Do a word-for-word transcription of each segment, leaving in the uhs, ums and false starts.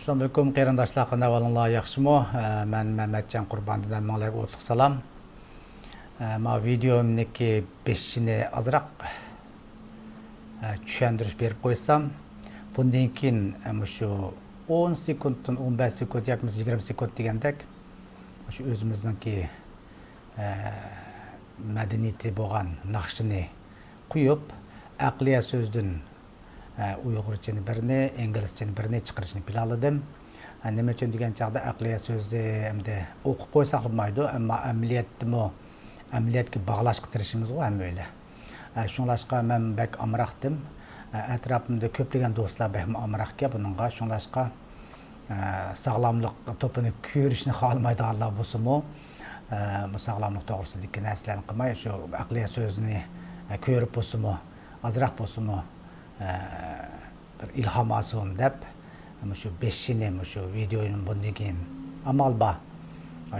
ئەسسالامۇئەلەيكۇم قېرىنداشلار، قانداق ئەھۋالىڭلار، ياخشىمۇ؟ ئە، مەن مەمەتجان قۇرباندىن ھەممىڭلارغا ئوتلۇق سالام. ئە، ما ۋىدېيومنىڭكى بېشىنى ئازراق، ئە، چۈشەندۈرۈش بېرىپ قويسام، بۇندىن كېيىن، ئە، مۇشۇ ئون سېكۇنتتىن ئون بەش سېكۇنت ياكى بولمىسا يىگىرمە سېكۇنت دېگەندەك، مۇشۇ ئۆزىمىزنىڭكى، ئە، مەدەنىيىتى بولغان ناخشىنى قويۇپ، ئەقلىيە سۆزىدىن ئە، ئۇيغۇرچىنى بىرنى، ئىنگلىزچىنى بىرنى چىقىرىشنى پىلانلىدىم. ئە، نېمە ئۈچۈن دېگەن چاغدا ئەقلىيە سۆزى ئەمدى ئوقۇپ قويساقلا بولمايدۇ، ئەمما ئەمەلىيەتتىمۇ، ئەمەلىيەتكە باغلاشقا تىرىشىمىزغۇ ھەممەيلەن. ئە، شۇڭلاشقا مەن بەك ئامراقتىم. ئە، ئەتراپىمدا كۆپلىگەن دوستلار بەكمۇ ئامراقكەن بۇنىڭغا. شۇڭلاشقا، ئە، ساغلاملىق توپىنى كۆرۈشنى خالىمايدىغانلار بولسىمۇ، ئە، بۇ ساغلاملىق توغرىسىدىكى نەرسىلەرنى قىلماي، شۇ ئەقلىيە سۆزىنى، ئە، كۆرۈپ بولسىمۇ، ئازراق بولسىمۇ، ئە، بىر ئىلھام ئالسۇن دەپ، مۇشۇ بېشىنى، مۇشۇ ۋىدېونىڭ بۇندىن كېيىن ئامال بار،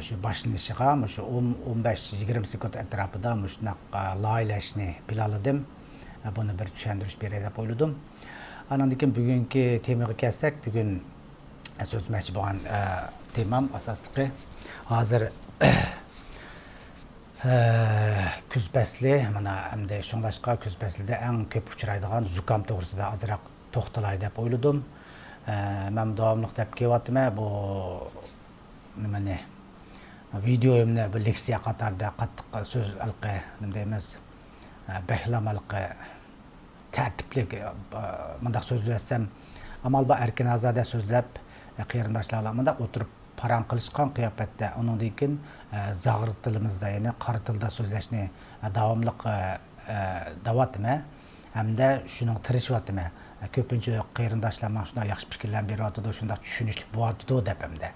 شۇ باشلىنىشىغا مۇشۇ ئون، ئون بەش، يىگىرمە سېكۇنت ئەتراپىدا مۇشۇنداق، ئە، لايىھەلەشنى پىلانلىدىم. ئە، بۇنى بىر چۈشەندۈرۈش بېرەي دەپ ئويلىدىم. ئانىڭدىن كېيىن بۈگۈنكى تېمىغا كەلسەك، بۈگۈن سۆزلىمەكچى بولغان، ئە، تېمام ئاساسلىقى ھازىر ھە، كۈز پەسلى، مانا ئەمدى شۇڭلاشقا كۈز پەسلىدە ئەڭ كۆپ ئۇچرايدىغان زۇكام توغرىسىدا ئازراق توختىلاي دەپ ئويلىدىم. ھە، مەن داۋاملىق دەپ كېلىۋاتىمەن، بۇ نېمىنى، ۋىدېيومنى بۇ لېكسىيە قاتارىدا قاتتىق سۆز ھېلىقى، نېمە دەيمىز، ھە، بەكلا ھېلىقى تەرتىپلىك، ئە، مۇنداق سۆزلىۋەتسەم، ئامال بار ئەركىن ئازادە سۆزلەپ، ئە، قېرىنداشلار بىلەن مۇنداق ئولتۇرۇپ پاراڭ قىلىشقان قىياپەتتە، ئۇنىڭدىن كېيىن، ئە، زاغرا تىلىمىزدا، يەنى قارا تىلدا سۆزلەشنى، ئە، داۋاملىق، ئە، ئە، دەۋاتىمەن ھەمدە شۇنىڭغا تىرىشىۋاتىمەن. ئە، كۆپىنچە قېرىنداشلار ماڭا شۇنداق ياخشى پىكىرلەرنى بېرىۋاتىدۇ، شۇنداق چۈشىنىشلىك بولۇۋاتىدۇ دەپ ھەمدە.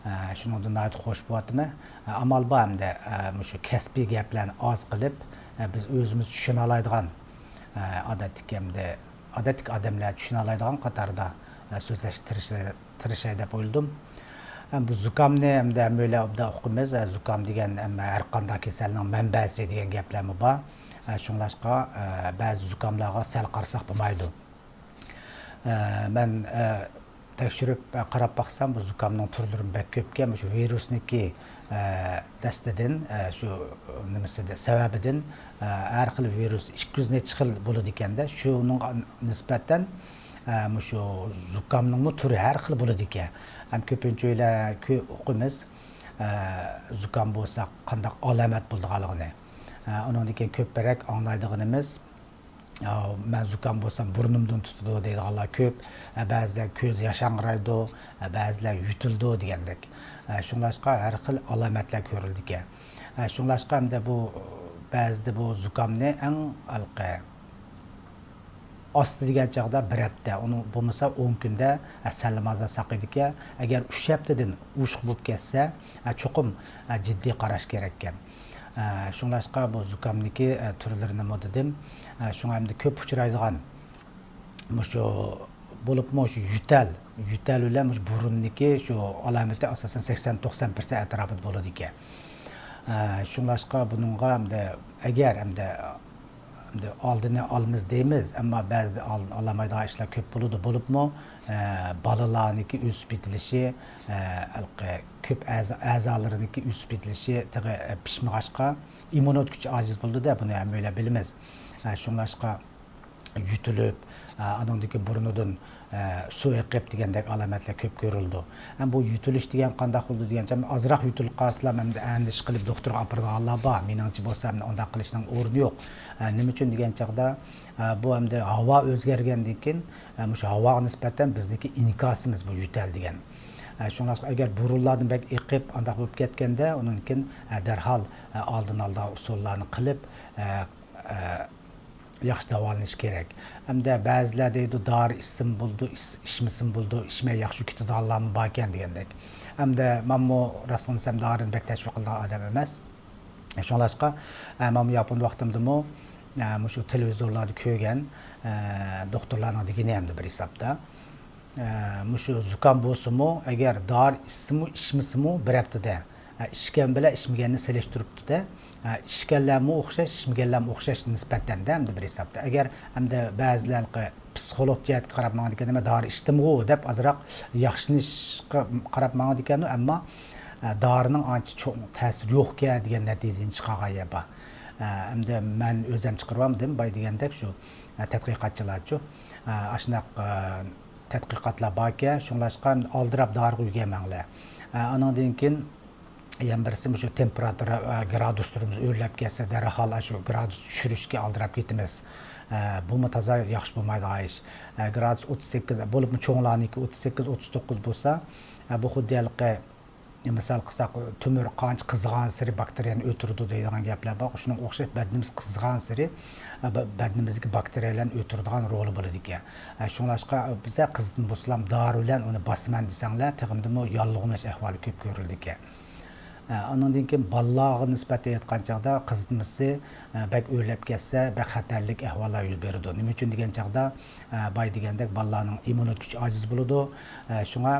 ئە، شۇنىڭدىن ناھايىتى خوش بولۇۋاتىمەن. ئە، ئامال بار ھەمدە، ئە، مۇشۇ كەسپىي گەپلەرنى ئاز قىلىپ، ئە، بىز ئۆزىمىز چۈشىنەلايدىغان، ئە، ئادەتتىكى ھەمدە ئادەتتىكى ئادەملەر چۈشىنەلايدىغان قاتاردا، ئە، سۆزلەشكە تىرىشىمەن. تىرىشاي دەپ ئويلىدىم. ھەم بۇ زۇكامنى ھەمدە ھەممەيلەن ئوبدان ئۇقىمىز. زۇكام دېگەن ھەممە ھەر قانداق كېسەلنىڭ مەنبەسى دېگەن گەپلەرمۇ بار. شۇڭلاشقا، بەزى زۇكاملارغا سەل قارىساق بولمايدۇ. مەن تەكشۈرۈپ قاراپ باقسام، بۇ زۇكامنىڭ تۈرلىرىمۇ بەك كۆپكەن. مۇشۇ ۋىرۇسنىڭكى دەستىدىن، شۇ نېمىسىدە، سەۋەبىدىن، ھەر خىل ۋىرۇس ئىككى يۈز نەچچە خىل بولىدىكەن-دە. شۇنىڭغا نىسبەتەن، ئە، مۇشۇ زۇكامنىڭمۇ تۈرى ھەر خىل بولىدىكەن. ھەم كۆپىنچە ئۆيلەر كۆ-، ئۇقىمىز، ئە، زۇكام بولسا قانداق ئالامەت بولىدىغانلىقىنى. ئە، ئۇنىڭدىن كېيىن كۆپرەك ئاڭلايدىغىنىمىز، ئە، مەن زۇكام بولسام بۇرنۇمدىن تۇتىدۇ دەيدىغانلار كۆپ. ئە، بەزىلەر كۆز ياش ئاڭرايدۇ، ئە، بەزىلەر يۆتىلىدۇ دېگەندەك. ئە، شۇڭلاشقا ھەر خىل ئالامەتلەر كۆرۈلىدىكەن. ئە، شۇڭلاشقا ئەمدى بۇ، بەزىدە بۇ زۇكامنى ئەڭ ھېلىقى ئاستى دېگەن چاغدا بىر ھەپتە، ئۇنىڭ بولمىسا ئون كۈندە، ئە، سەللىمازا ساقىيىدىكەن. ئەگەر ئۈچ ھەپتىدىن ئوشۇق بولۇپ كەتسە، ئە، چوقۇم، ئە، جىددىي قاراش كېرەككەن. ئە، شۇڭلاشقا بۇ زۇكامنىكى، ئە، تۈرلىرىنىمۇ دېدىم. ئە، شۇڭا ئەمدى كۆپ ئۇچرايدىغان مۇشۇ، بولۇپمۇ شۇ يۆتەل، يۆتەل بىلەن مۇشۇ بۇرۇننىكى شۇ ئالامىتى ئاساسەن سەكسەن توقسان پىرسەنت ئەتراپىدا بولىدىكەن. ئە، شۇڭلاشقا بۇنىڭغا ئەمدى، ئەگەر ئەمدى ئەمدى ئالدىنى ئالىمىز دەيمىز، ئەمما بەزىدە ئالدىنى ئالالمايدىغان ئىشلار كۆپ بولىدۇ. بولۇپمۇ، ئە، بالىلارنىڭكى ئۆسۈپ يېتىلىشى، ئە، ھېلىقى كۆپ ئەزا-، ئەزالىرىنىڭكى ئۆسۈپ يېتىلىشى، تېخى، ئە، پىشمىغاچقا ئىممۇنىتېت كۈچى ئاجىز بولىدۇ-دە، بۇنى ھەممەيلەن بىلىمىز. ئە، شۇڭلاشقا يۆتىلىپ، ئە، ئانىڭدىن كېيىن بۇرنىدىن، ئە، سۇ ئېقىپ دېگەندەك ئالامەتلەر كۆپ كۆرۈلىدۇ. ئەمما بۇ يۆتىلىش دېگەن قانداق بولىدۇ دېگەن چاغدا، ئازراق يۆتىلىپ قالسىلا، ئەمدى ئەندىشە قىلىپ دوختۇرغا ئاپىرىدىغانلار بار. مېنىڭچە بولسا، ئەمدى ئۇنداق قىلىشنىڭ ئورنى يوق. ئە، نېمە ئۈچۈن دېگەن چاغدا، ئە، بۇ ئەمدى ھاۋا ئۆزگەرگەندىن كېيىن، ئە، مۇشۇ ھاۋاغا نىسبەتەن بىزنىڭكى ئىنكاسىمىز بۇ يۆتەل دېگەن. ئە، شۇڭلاشقا ئەگەر بۇرۇنلاردىن بەك ئېقىپ، ئانداق بولۇپ كەتكەندە، ئۇنىڭدىن كېيىن، ئە، دەرھال، ئە، ئالدىنى ئالىدىغان ئۇسۇللارنى قىلىپ، ئە، ئە، ياخشى داۋالىنىش كېرەك. ئەمدى بەزىلەر دەيدۇ، دارى ئىچسىمۇ بولىدۇ، ئىچ-، ئىچمىسىمۇ بولىدۇ، ئىچمەي ياخشى كېتىدىغانلارمۇ باركەن دېگەندەك. ئەمدى مەنمۇ راستىنى دېسەم، دارىنى بەك تەشۋىق قىلىدىغان ئادەم ئەمەس. شۇڭلاشقا، ئە، مەنمۇ ياپون ۋاقتىمدىمۇ، ئە، مۇشۇ تېلېۋىزورلاردا كۆرگەن، ئە، دوختۇرلارنىڭ دېگىنى ئەمدى بىر ھېسابتا. ئە، مۇشۇ زۇكام بولسىمۇ، ئەگەر دارى ئىچسىمۇ، ئىچمىسىمۇ، بىر ھەپتىدە، ئە، ئىچكەن بىلەن ئىچمىگەننى سېلىشتۇرۇپتۇ-دە. ئە، ئىچكەنلەرمۇ ئوخشاش، ئىچمىگەنلەرمۇ ئوخشاش نىسبەتەن-دە، ئەمدى بىر ھېسابتا. ئەگەر ئەمدى بەزىلەر ھېلىقى پسىخولوگ جەھەتكە قاراپ ماڭىدىكەن، نېمە دارى ئىچتىمغۇ دەپ ئازراق ياخشىلىنىشقا قاراپ ماڭىدىكەن، ئەمما، ئە، دارىنىڭ ئانچە چوڭ تەسىرى يوقكەن دېگەن نەتىجىدىن چىقارغان يەر بار. ئە، ئەمدى مەن ئۆزۈم چىقىرىۋالمىدىم، باي دېگەندەك شۇ، ئە، تەتقىقاتچىلارچۇ، ئە، ئاشۇنداق، ئە، تەتقىقاتلار باركەن، شۇڭلاشقا ئالدىراپ دارىغا يۈگەنمەڭلار. ئە، ئانىڭدىن كېيىن يەنە بىرسى، مۇشۇ تېمپېراتۇرا، ئە، گرادۇسلىرىمىز ئۆرلەپ كەتسە، دەرھال شۇ گرادۇس چۈشۈرۈشكە ئالدىراپ كېتىمىز. ئە، بۇمۇ تازا ياخشى بولمايدىغان ئىش. ئە، گرادۇس ئوتتۇز سەككىز، بولۇپمۇ چوڭلارنىڭكى ئوتتۇز سەككىز، ئوتتۇز توققۇز بولسا، ئە، بۇ خۇددى ھېلىقى، مىسال قىلساق، تۆمۈر قانچە قىزىغانسېرى باكتېرىيەنى ئۆلتۈرىدۇ دەيدىغان گەپلەر بار. شۇنىڭغا ئوخشاش بەدىنىمىز قىزىغانسېرى، ئە، بە-، بەدىنىمىزدىكى باكتېرىيەلەرنى ئۆلتۈرىدىغان رولى بولىدىكەن. ئە، شۇڭلاشقا، ئە، بىزە قىزىتما بوسۇلام دارى بىلەن ئۇنى باسىمەن دېسەڭلار، تېخىمۇ ياللۇغلىنىش ئەھۋالى كۆپ كۆرۈلىدىكەن. ئە، ئانىڭدىن كېيىن بالىلارغا نىسبەتەن ئېيتقان چاغدا قىزىتمىسى، ئە، بەك ئۆرلەپ كەتسە، بەك خەتەرلىك ئەھۋاللار يۈز بېرىدۇ. نېمە ئۈچۈن دېگەن چاغدا، ئە، باي دېگەندەك بالىلارنىڭ ئىممۇنىتېت كۈچى ئاجىز بولىدۇ. ئە، شۇڭا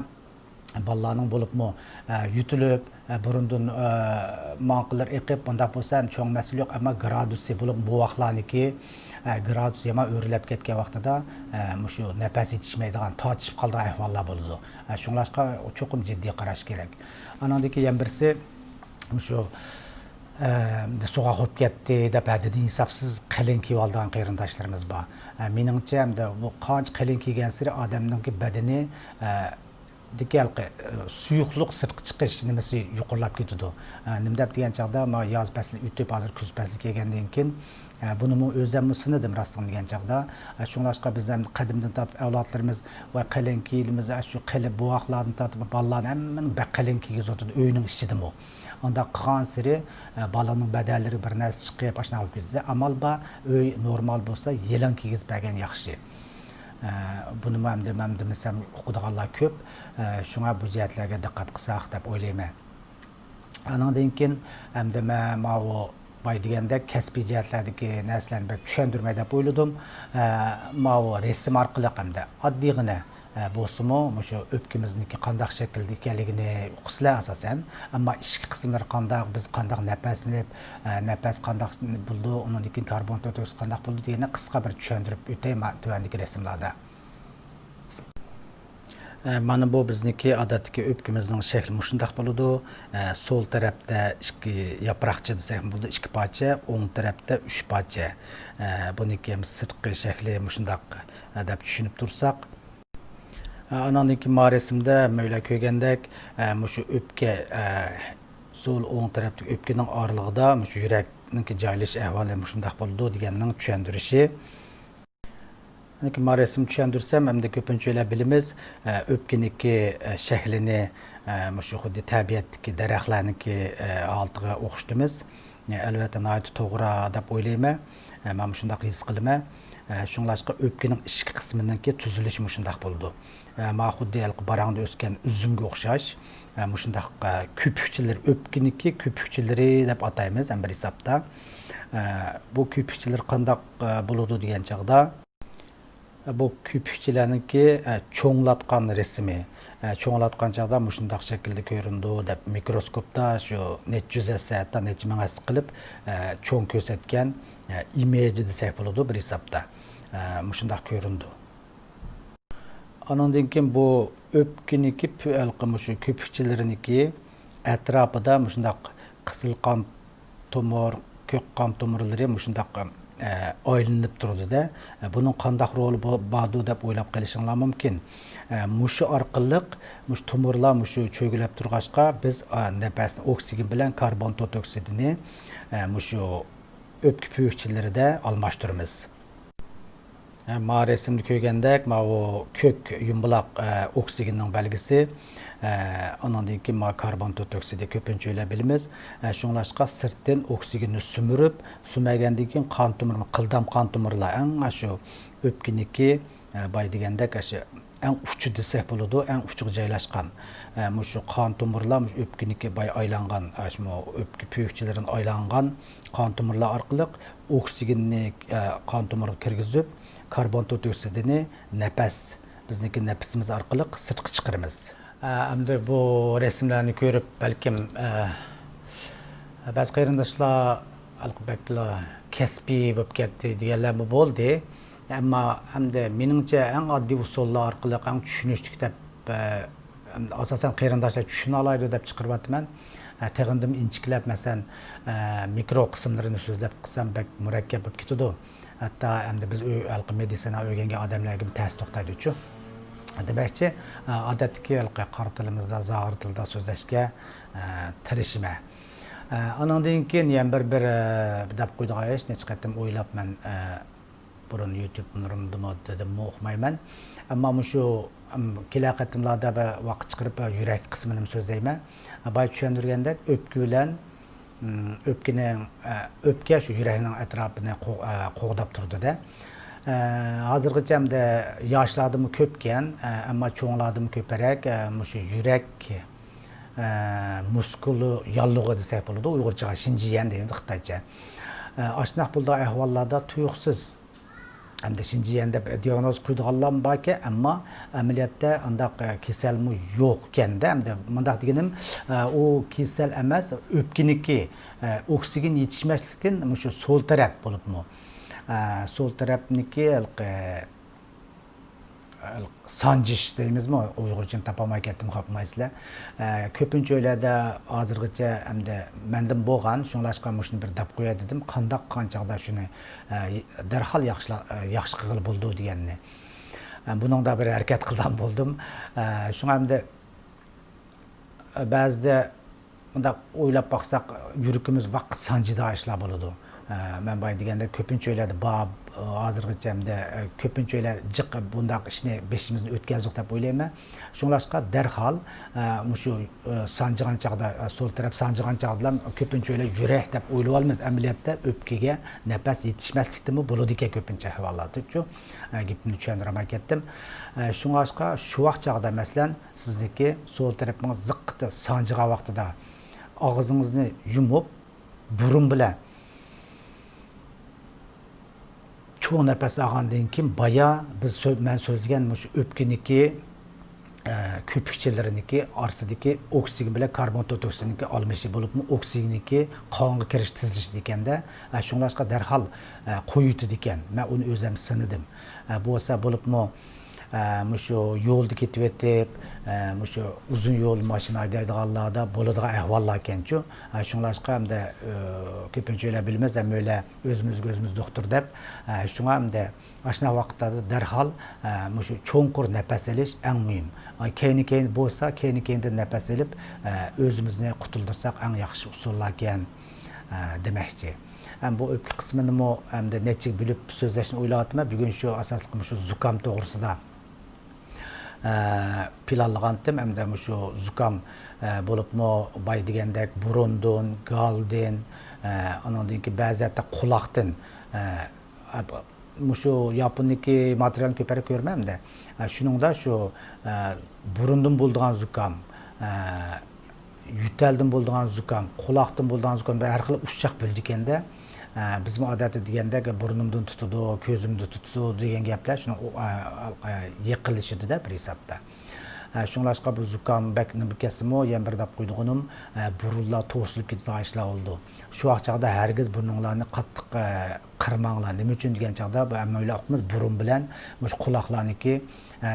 بالىلارنىڭ بولۇپمۇ، ئە، يۆتىلىپ، ئە، بۇرۇندىن، ئە، ماڭقىلىرى ئېقىپ، بۇنداق بولسا ھەم چوڭ مەسىلە يوق، ئەمما گرادۇسى بولۇپ بوۋاقلارنىڭكى، ئە، گرادۇسى يامان ئۆرلەپ كەتكەن ۋاقتىدا، ئە، مۇشۇ نەپەس يېتىشمەيدىغان، تارتىشىپ قالىدىغان ئەھۋاللار بولىدۇ. ئە، شۇڭلاشقا چوقۇم جىددىي قاراش كېرەك. ئانىڭدىن كېيىن يەنە بىرسى، مۇشۇ، ئە، سوغۇق بولۇپ كەتتى دەپ ھەددىدىن ھېسابسىز قېلىن كىيىۋالىدىغان قېرىنداشلىرىمىز بار. ئە، مېنىڭچە، ئەمدى بۇ قانچە قېلىن كىيگەنسېرى ئادەمنىڭكى بەدىنى، ئە، دىكى ھېلىقى، ئە، سۇيۇقلۇق سىرتقا چىقىش نېمىسى يۇقىرىلاپ كېتىدۇ. ئە، نېمە دەپ دېگەن چاغدا، ما ياز پەسلى ئۆتۈپ، ھازىر كۈز پەسلى كەلگەندىن كېيىن، ئە، بۇنىمۇ ئۆزۈممۇ سىنىدىم، راستىنى دېگەن چاغدا. ئە، شۇڭلاشقا بىز ئەمدى قەدىمدىن تارتىپ ئەۋلادلىرىمىز ۋە قېلىن كىيىمىمىز، ئە، شۇ قېلىن بوۋاقلاردىن تارتىپ بالىلارنى ھەممىنى بەك قېلىن كىيگۈزۈۋاتىدۇ، ئۆينىڭ ئىچىدىمۇ. ئانداق قىلغانسېرى، ئە، بالىنىڭ بەدەنلىرى بىر نەرسە چىقىپ، ئاشۇنداق بولۇپ كېتىدۇ. ئامال بار، ئۆي نورمال بولسا، يېلىڭ كىيگۈزۈپ بەرگەن ياخشى. ئە، بۇنىمۇ ئەمدى مەن دېمىسەم ئۇقىدىغانلار كۆپ. ئە، شۇڭا بۇ جەھەتلەرگە دىققەت قىلساق دەپ ئويلايمەن. ئانىڭدىن كېيىن ئەمدى مەن ماۋۇ باي دېگەندەك كەسپىي جەھەتلەردىكى نەرسىلەرنى بەك چۈشەندۈرمەي دەپ ئويلىدىم. ئە، ماۋۇ رەسىم ئارقىلىق ئەمدى ئاددىيغىنە، ئە، بولسىمۇ مۇشۇ ئۆپكىمىزنىڭكى قانداق شەكىلدە ئىكەنلىكىنى ئۇقىسىلەر ئاساسەن. ئەمما ئىچكى قىسىملىرى قانداق، بىز قانداق نەپەسلىنىپ، ئە، نەپەس قانداق بولىدۇ، ئۇنىڭدىن كېيىن كاربون توكسىد قانداق بولىدۇ دېگەننى قىسقا بىر چۈشەندۈرۈپ ئۆتەي ما-، تۆۋەندىكى رەسىملەردە. ئە، مانا بۇ بىزنىڭكى ئادەتتىكى ئۆپكىمىزنىڭ شەكلى مۇشۇنداق بولىدۇ. ئە، سول تەرەپتە ئىككى ياپراقچە دېسەكمۇ بولىدۇ، ئىككى پارچە، ئوڭ تەرەپتە ئۈچ پارچە. ئە، بۇنىڭكى سىرتقى شەكلى مۇشۇنداق، ئە، دەپ چۈشىنىپ تۇرساق. ئە، ئاناندىن كېيىن ما رەسىمدە مەيلە كۆرگەندەك، ئە، مۇشۇ ئۆپكە، ئە، سول ئوڭ تەرەپتىكى ئۆپكىنىڭ ئارىلىقىدا مۇشۇ يۈرەكنىڭكى جايلىشىش ئەھۋالى مۇشۇنداق بولىدۇ دېگەننىڭ چۈشەندۈرۈشى. لېكىن ما رەسىم چۈشەندۈرسەم، ئەمدى كۆپىنچە ئۆيلەر بىلىمىز، ئە، ئۆپكىنىڭكى، ئە، شەكلىنى، ئە، مۇشۇ خۇددى تەبىئەتتىكى دەرەخلەرنىڭكى، ئە، ھالىتىگە ئوخشىتىمىز. ئە، ئەلۋەتتە، ناھايىتى توغرا دەپ ئويلايمەن. ئە، مەن مۇشۇنداق ھېس قىلىمەن. ئە، شۇڭلاشقا ئۆپكىنىڭ ئىچكى قىسمىنىڭكى تۈزۈلۈشى مۇشۇنداق بولىدۇ. ئە، ما خۇددى ھېلىقى باراڭدا ئۆسكەن ئۈزۈمگە ئوخشاش. ئە، مۇشۇنداق، ئە، كۆپۈكچىلىرى، ئۆپكىنىڭكى كۆپۈكچىلىرى دەپ ئاتايمىز ھەم بىر ھېسابتا. ئە، بۇ كۆپۈكچىلىرى قانداق، ئە، بولىدۇ دېگەن چاغدا، بۇ كۆپۈكچىلەرنىڭكى، ئە، چوڭلاتقان رەسىمى. ئە، چوڭلاتقان چاغدا مۇشۇنداق شەكىلدە كۆرۈنىدۇ دەپ مىكروسكوپتا شۇ نەچچە يۈز ھەسسە، ھەتتا نەچچە مىڭ ھەسسە قىلىپ، ئە، چوڭ كۆرسەتكەن، ئە، ئىمېجى دېسەك بولىدۇ بىر ھېسابتا. ئە، مۇشۇنداق كۆرۈنىدۇ. ئانىڭدىن كېيىن بۇ ئۆپكىنىڭكى پۈ-، ھېلىقى مۇشۇ كۆپۈكچىلىرىنىڭكى ئەتراپىدا مۇشۇنداق قىزىل قان تومۇر، كۆك قان تومۇرلىرى مۇشۇنداق، ئە، ئايلىنىپ تۇرىدۇ-دە. ئە، بۇنىڭ قانداق رولى بو-، باردۇ دەپ ئويلاپ قېلىشىڭلار مۇمكىن. ئە، مۇشۇ ئارقىلىق مۇشۇ تومۇرلار مۇشۇ چۆگىلەپ تۇرغاچقا، بىز، ئە، نەپەسنى ئوكسىگېن بىلەن كاربون توت ئوكسىدىنى، ئە، مۇشۇ ئۆپكە پۈۋۈكچىلىرىدە ئالماشتۇرىمىز. ئە، ما رەسىمدە كۆرگەندەك، ماۋۇ كۆك يۇمبىلاق، ئە، ئوكسىگېننىڭ بەلگىسى. ئە، ئانىڭدىن كېيىن ما كاربون توت ئوكسىدى كۆپىنچە ئۆيلەر بىلىمىز. ئە، شۇڭلاشقا سىرتتىن ئوكسىگېننى سۈمۈرۈپ، سۈمۈرگەندىن كېيىن قان تومۇر، قىلدام قان تومۇرلار، ئەڭ ئاشۇ ئۆپكىنىكى، ئە، باي دېگەندەك، ئاشۇ ئەڭ ئۇچى دېسەك بولىدۇ، ئەڭ ئۇچىغا جايلاشقان. ئە، مۇشۇ قان تومۇرلار، مۇشۇ ئۆپكىنىكى باي ئايلانغان، ئە، شۇ ئۆپكە پۈۋۈكچىلىرىدىن ئايلانغان قان تومۇرلار ئارقىلىق ئوكسىگېننى، ئە، قان تومۇرىغا كىرگۈزۈپ، كاربون توت ئوكسىدىنى نەپەس، بىزنىڭكى نەپىسىمىز ئارقىلىق سىرتقا چىقىرىمىز. ئە، ئەمدى بۇ رەسىملەرنى كۆرۈپ، بەلكىم، ئە، بەزى قېرىنداشلار ھېلىقى بەكلا كەسپىي بولۇپ كەتتى دېگەنلەرمۇ بولدى. ئەمما ئەمدى مېنىڭچە ئەڭ ئاددىي ئۇسۇللار ئارقىلىق ئەڭ چۈشىنىشلىك دەپ، ئە، ئاساسەن قېرىنداشلار چۈشىنەلەيدۇ دەپ چىقىرىۋاتىمەن. ئە، تېخىمۇ ئىنچىكىلەپ، مەسىلەن، ئە، مىكرو قىسىملىرىنى سۆزلەپ قىلسام بەك مۇرەككەپ بولۇپ كېتىدۇ. ھەتتا ئەمدى بىز ئۆ-، ھېلىقى مېدىتسىنا ئۆگەنگەن ئادەملەرگىمۇ تەس توختايدۇچۇ. دېمەكچى، ئە، ئادەتتىكى ھېلىقى قارا تىلىمىزدا، زاغۇر تىلىدا سۆزلەشكە، ئە، تىرىشىمەن. ئە، ئانىڭدىن كېيىن يەنە بىر، بىر، ئە، دەپ قويىدىغان ئىش، نەچچە قېتىم ئويلاپ مەن، ئە، بۇرۇن يۇتۇبلىرىمدىمۇ دېدىممۇ ئۇقمايمەن. ئەمما مۇشۇ، ئەم، كېلەر قېتىملاردا بىر ۋاقىت چىقىرىپ، ئە، يۈرەك قىسمىنىمۇ سۆزلەيمەن. ئە، بايا چۈشەندۈرگەندەك، ئۆپكە بىلەن، ئىم، ئۆپكىنىڭ، ئە، ئۆپكە شۇ يۈرەكنىڭ ئەتراپىنى قو-، ئە، قوغداپ تۇرىدۇ-دە. ئە، ھازىرغىچە ئەمدى ياشلاردىمۇ كۆپكەن، ئە، ئەمما چوڭلاردىمۇ كۆپرەك، ئە، مۇشۇ يۈرەك، ئە، مۇسكۇل ياللۇغى دېسەك بولىدۇ، ئۇيغۇرچىغا شىنجيەن دەيمىز خىتايچە. ئە، ئاشۇنداق بولىدىغان ئەھۋاللاردا تۇيۇقسىز، ئەمدى شىنجيەن دەپ دىئاگنوز قويىدىغانلارمۇ باركەن، ئەمما ئەمەلىيەتتە ئانداق، ئە، كېسەلمۇ يوقكەن-دە. ئەمدى مۇنداق دېگىنىم، ئە، ئۇ كېسەل ئەمەس، ئۆپكىنىڭكى، ئە، ئوكسىگېن يېتىشمەسلىكتىن مۇشۇ سول تەرەپ بولۇپمۇ، ئە، سول تەرەپنىكى ھېلىقى سانجىش دەيمىزمۇ؟ ئۇيغۇرچىنى تاپالماي كەتتىم، خاپىمايسىلەر. ئە، كۆپىنچە ئۆيلەردە ھازىرغىچە ئەمدى مەندىن بولغان، شۇڭلاشقا مۇشۇنى بىر دەپ قوياي دېدىم. قانداق قىلغان چاغدا شۇنى، ئە، دەرھال ياخشىلا-، ئە، ياخشى قىلغىلى بولىدۇ دېگەننى. ئە، بۇنىڭدا بىر ھەرىكەت قىلىدىغان بولدۇم. ئە، شۇڭا ئەمدى، ئە، بەزىدە مۇنداق ئويلاپ باقساق، يۈرىكىمىز ۋاقىت سانجىيدىغان ئىشلار بولىدۇ. ئە، مەن بايا دېگەندەك كۆپىنچە ئۆيلەردە بار، ئە، ھازىرغىچە ھەمدە، ئە، كۆپىنچە ئۆيلەر جىق بۇنداق ئىشنى بېشىمىزدىن ئۆتكەزدۇق دەپ ئويلايمەن. شۇڭلاشقا دەرھال، ئە، مۇشۇ، ئە، سانجىغان چاغدا، ئە، سول تەرەپ سانجىغان چاغدىلا كۆپىنچە ئۆيلەر يۈرەك دەپ ئويلىۋالىمىز. ئەمەلىيەتتە ئۆپكىگە نەپەس يېتىشمەسلىكتىنمۇ بولىدىكەن كۆپىنچە ئەھۋاللاردا-چۇ. ئە، گېپىمنى چۈشەندۈرەلمەي كەتتىم. ئە، شۇڭلاشقا شۇ ۋاقىت چاغدا، مەسىلەن، سىزنىڭكى سول تەرىپىڭىز زىققىتى سانجىغان ۋاقتىدا ئاغزىڭىزنى يۇمۇپ، بۇرۇن بىلەن چوڭ نەپەس ئالغاندىن كېيىن، بايا بىز سۆ-، مەن سۆزلىگەن مۇشۇ ئۆپكىنىڭكى، ئە، كۆپۈكچىلىرىنىڭكى ئارىسىدىكى ئوكسىگېن بىلەن كاربون توت ئوكسىدىنىڭكى ئالمىشىشى بولۇپمۇ، ئوكسىگېننىڭكى قانغا كىرىش تېزلىشىدىكەن-دە. ئە، شۇڭلاشقا دەرھال، ئە، قويۇۋېتىدىكەن. مەن ئۇنى ئۆزۈم سىنىدىم. ئە، بولسا بولۇپمۇ، ئە، مۇشۇ يولدا كېتىۋېتىپ، ئە، مۇشۇ ئۇزۇن يول ماشىنا ھەيدەيدىغانلاردا بولىدىغان ئەھۋاللاركەنچۇ. ئە، شۇڭلاشقا ئەمدى، ئە، كۆپىنچە ئۆيلەر بىلىمىز، ھەممە ئۆيلەر ئۆزىمىزگە ئۆزىمىز دوختۇر دەپ. ئە، شۇڭا ئەمدى ئاشۇنداق ۋاقىتلاردا دەرھال، ئە، مۇشۇ چوڭقۇر نەپەس ئېلىش ئەڭ مۇھىم. ئە، كەينى-كەينى بولسا، كەينى-كەينىدىن نەپەس ئېلىپ، ئە، ئۆزىمىزنى قۇتۇلدۇرساق ئەڭ ياخشى ئۇسۇللاركەن، ئە، دېمەكچى. ھەم بۇ ئۆپكە قىسمىنىمۇ ئەمدى نەچچىگە بۆلۈپ سۆزلەشنى ئويلاۋاتىمەن. بۈگۈن شۇ ئاساسلىق مۇشۇ زۇكام توغرىسىدا، ئە، پىلانلىغانتىم. ئەمدى مۇشۇ زۇكام، ئە، بولۇپمۇ بايا دېگەندەك بۇرۇندىن، گالدىن، ئە، ئانىڭدىن كېيىن بەزى ھەتتا قۇلاقتىن، ئە، مۇشۇ ياپوندىكى ماتېرىيالنى كۆپرەك كۆرىمەن-دە. ئە، شۇنىڭدا شۇ، ئە، بۇرۇندىن بولىدىغان زۇكام، ئە، يۆتەلدىن بولىدىغان زۇكام، قۇلاقتىن بولىدىغان زۇكام، ھەر خىل ئۇششاق بۆلىدىكەن-دە. ئە، بىزمۇ ئادەتتە دېگەندەك بۇرنۇمدىن تۇتىدۇ، كۆزۈمدىن تۇتىدۇ دېگەن گەپلەر شۇنىڭ ئۇ، ئە، ئە، يېقىنلىشىدۇ-دە بىر ھېسابتا. ئە، شۇڭلاشقا بۇ زۇكام بەك نېمە كەتسىمۇ، يەنە بىر دەپ قويىدىغىنىم، ئە، بۇرۇنلار توسۇلۇپ كېتىدىغان ئىشلار بولىدۇ. شۇ ۋاقىت چاغدا ھەرگىز بۇرنۇڭلارنى قاتتىق، ئە، قىرماڭلار. نېمە ئۈچۈن دېگەن چاغدا، بۇ ھەممەيلەن ئۇقىمىز، بۇرۇن بىلەن مۇشۇ قۇلاقلارنىڭكى، ئە،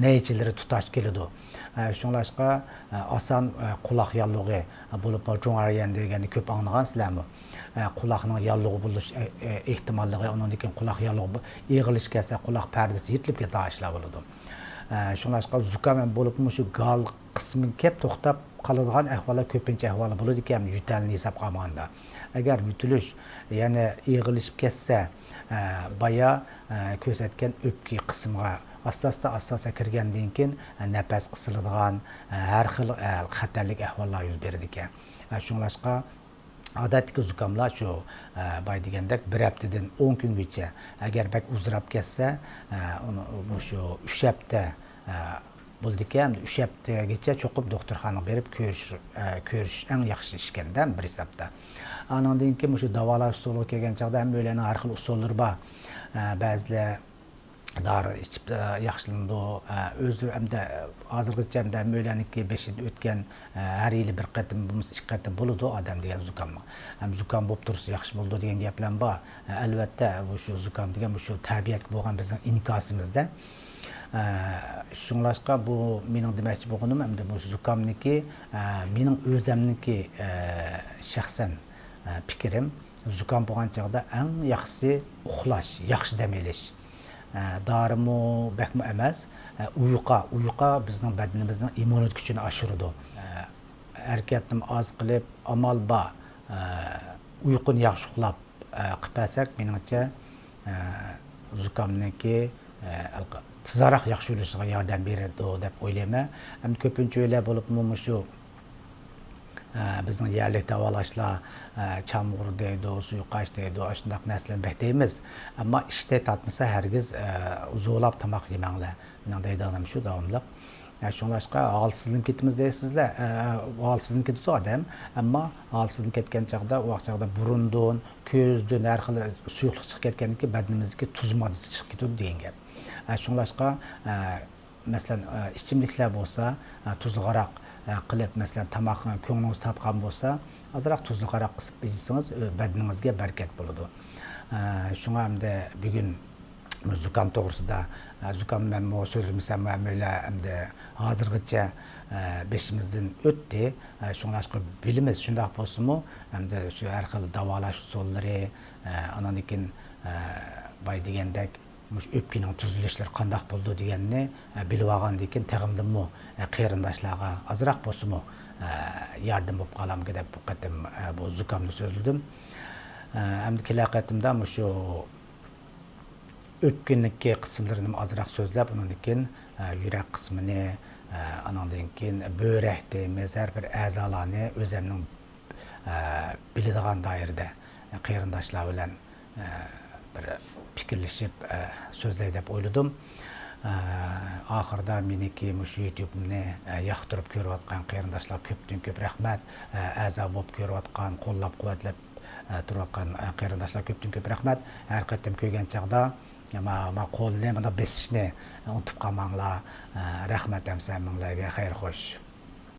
نەيچىلىرى تۇتاش كېلىدۇ. ئە، شۇڭلاشقا، ئە، ئاسان، ئە، قۇلاق ياللۇغى، ئە، بولۇپمۇ جۇڭئەريەن دېگەننى كۆپ ئاڭلىغانسىلەرمۇ؟ ئە، قۇلاقنىڭ ياللۇغى بولۇش، ئە، ئە، ئېھتىماللىقى، ئۇنىڭدىن كېيىن قۇلاق ياللۇغى بو-، ئېغىرلىشىپ كەتسە، قۇلاق پەردىسى يىرتىلىپ كېتىدىغان ئىشلار بولىدۇ. ئە، شۇڭلاشقا زۇكام ھەم بولۇپمۇ مۇشۇ گال قىسمىغا كەپ توختاپ قالىدىغان ئەھۋاللار كۆپىنچە ئەھۋالى بولىدىكەن، يۆتەلنى ھېسابقا ئالمىغاندا. ئەگەر يۆتىلىش يەنە ئېغىرلىشىپ كەتسە، ئە، بايا، ئە، كۆرسەتكەن ئۆپكە قىسمىغا ئاستا-ئاستا، ئاستا-ئاستا كىرگەندىن كېيىن، ئە، نەپەس قىسىلىدىغان، ئە، ھەر خىل، ئە، خەتەرلىك ئەھۋاللار يۈز بېرىدىكەن. ئە، شۇڭلاشقا ئادەتتىكى زۇكاملار شۇ، ئە، بايا دېگەندەك بىر ھەپتىدىن ئون كۈنگىچە، ئەگەر بەك ئۇزىراپ كەتسە، ئە، ئۇنى، مۇشۇ ئۈچ ھەپتە، ئە، بولىدىكەن. ئۈچ ھەپتىگىچە چوقۇم دوختۇرخانىغا بېرىپ كۆرۈش، ئە، كۆرۈش ئەڭ ياخشى ئىشكەن-دە بىر ھېسابتا. ئانىڭدىن كېيىن مۇشۇ داۋالاش ئۇسۇلىغا كەلگەن چاغدا ھەممەيلەننىڭ ھەر خىل ئۇسۇللىرى بار. ئە، بەزىلەر دارى ئىچىپ، ئە، ياخشىلىنىدۇ. ئە، ئۆزى ئەمدى ھازىرغىچە ئەمدى ھەممەيلەننىڭكى بېشىدىن ئۆتكەن، ئە، ھەر يىلى بىر قېتىم بولمىسا ئىككى قېتىم بولىدۇ ئادەم دېگەن زۇكامغا. ھەم زۇكام بولۇپ تۇرسا ياخشى بولىدۇ دېگەن گەپلەرمۇ بار. ئە، ئەلۋەتتە، بۇ شۇ زۇكام دېگەن بۇ شۇ تەبىئەتكە بولغان بىزنىڭ ئىنكاسىمىزدا. ئە، شۇڭلاشقا بۇ مېنىڭ دېمەكچى بولغىنىم ئەمدى بۇ زۇكامنىكى، ئە، مېنىڭ ئۆزەمنىڭكى، ئە، شەخسەن، ئە، پىكرىم، زۇكام بولغان چاغدا ئەڭ ياخشىسى ئۇخلاش، ياخشى دەم ئېلىش. ئە، دارىمۇ بەكمۇ ئەمەس. ئە، ئۇيقا، ئۇيقا بىزنىڭ بەدىنىمىزنىڭ ئىممۇنىتېت كۈچىنى ئاشۇرىدۇ. ئە، ھەرىكەتنىمۇ ئاز قىلىپ، ئامال بار، ئە، ئۇيقۇنى ياخشى ئۇخلاپ، ئە، قىلىپ بەرسەك، مېنىڭچە، ئە، زۇكامنىڭكى، ئە، تېزراق ياخشى بولۇشىغا ياردەم بېرىدۇ دەپ ئويلايمەن. ئەمدى كۆپىنچىلەر بولۇپمۇ مۇشۇ، ئە، بىزنىڭ يەرلىك داۋالاشلار، ئە، چامغۇر دەيدۇ، سۇيقاش دەيدۇ، ئاشۇنداق نەرسىلەرنى بەك دەيمىز. ئەمما ئىشتە تارتمىسا ھەرگىز، ئە، زورلاپ تاماق يېمەڭلار. مېنىڭ دەيدىغىنىم شۇ داۋاملىق. ئە، شۇڭلاشقا ھالسىزلىنىپ كېتىمىز دەيسىزلەر. ئە، ھالسىزلىنىپ كېتىدۇ ئادەم. ئەمما ھالسىزلىنىپ كەتكەن چاغدا، ئۇ چاغدا بۇرۇندىن، كۆزدىن ھەر خىل سۇيۇقلۇق چىقىپ كەتكەندىن كېيىن بەدىنىمىزدىكى تۇز ماددىسى چىقىپ كېتىدۇ دېگەن گەپ. ئە، شۇڭلاشقا، ئە، مەسىلەن، ئە، ئىچىملىكلەر بولسا، ئە، تۇزلۇق ھاراق، ئە، قىلىپ، مەسىلەن، تاماق كۆڭلىڭىز تارتقان بولسا، ئازراق تۇزلۇق ھاراق قىسىپ ئىچسىڭىز، ئە، بەدىنىڭىزگە بەرىكەت بولىدۇ. ئە، شۇڭا ئەمدى بۈگۈن زۇكام توغرىسىدا، ئە، زۇكام مەنمۇ سۆزلىمىسەم، ھەممەيلەن ئەمدى ھازىرغىچە، ئە، بېشىمىزدىن ئۆتتى. ئە، شۇڭلاشقا بىلىمىز، شۇنداق بولسىمۇ، ئەمدى شۇ ھەر خىل داۋالاش ئۇسۇللىرى، ئە، ئاندىن كېيىن، ئە، باي دېگەندەك، مۇشۇ ئۆپكىنىڭ تۈزۈلۈشلىرى قانداق بولىدۇ دېگەننى، ئە، بىلىۋالغاندىن كېيىن، تېخىمدىنمۇ، ئە، قېرىنداشلارغا ئازراق بولسىمۇ، ئە، ياردىمى بولۇپ قالامدۇ دەپ بۇ قېتىم، ئە، بۇ زۇكامنى سۆزلىدىم. ئە، ئەمدى كېلەر قېتىمدا مۇشۇ ئۆپكىنىڭكى قىسىملىرىنى ئازراق سۆزلەپ، ئۇنىڭدىن كېيىن، ئە، يۈرەك قىسمىنى، ئە، ئانىڭدىن كېيىن بۆرەك دەيمىز، ھەر بىر ئەزالارنى ئۆزەمنىڭ، ئە، بىلىدىغان دائىرىدە، ئە، قېرىنداشلار بىلەن، ئە، بىر پىكىرلىشىپ، ئە، سۆزلەي دەپ ئويلىدىم. ئە، ئاخىرىدا مېنىڭكى مۇشۇ يۇتۇبنى، ئە، ياقتۇرۇپ كۆرۈۋاتقان قېرىنداشلارغا كۆپتىن كۆپ رەھمەت. ئە، ئەزا بولۇپ كۆرۈۋاتقان، قوللاپ قۇۋۋەتلەپ، ئە، تۇرۇۋاتقان، ئە، قېرىنداشلارغا كۆپتىن كۆپ رەھمەت. ھەر قېتىم كۆرگەن چاغدا، ما، ما قولنى مۇنداق بېسىشنى ئۇنتۇپ قالماڭلار. ئە، رەھمەت ئەمسە ھەممىڭلارگە. خەير خوش.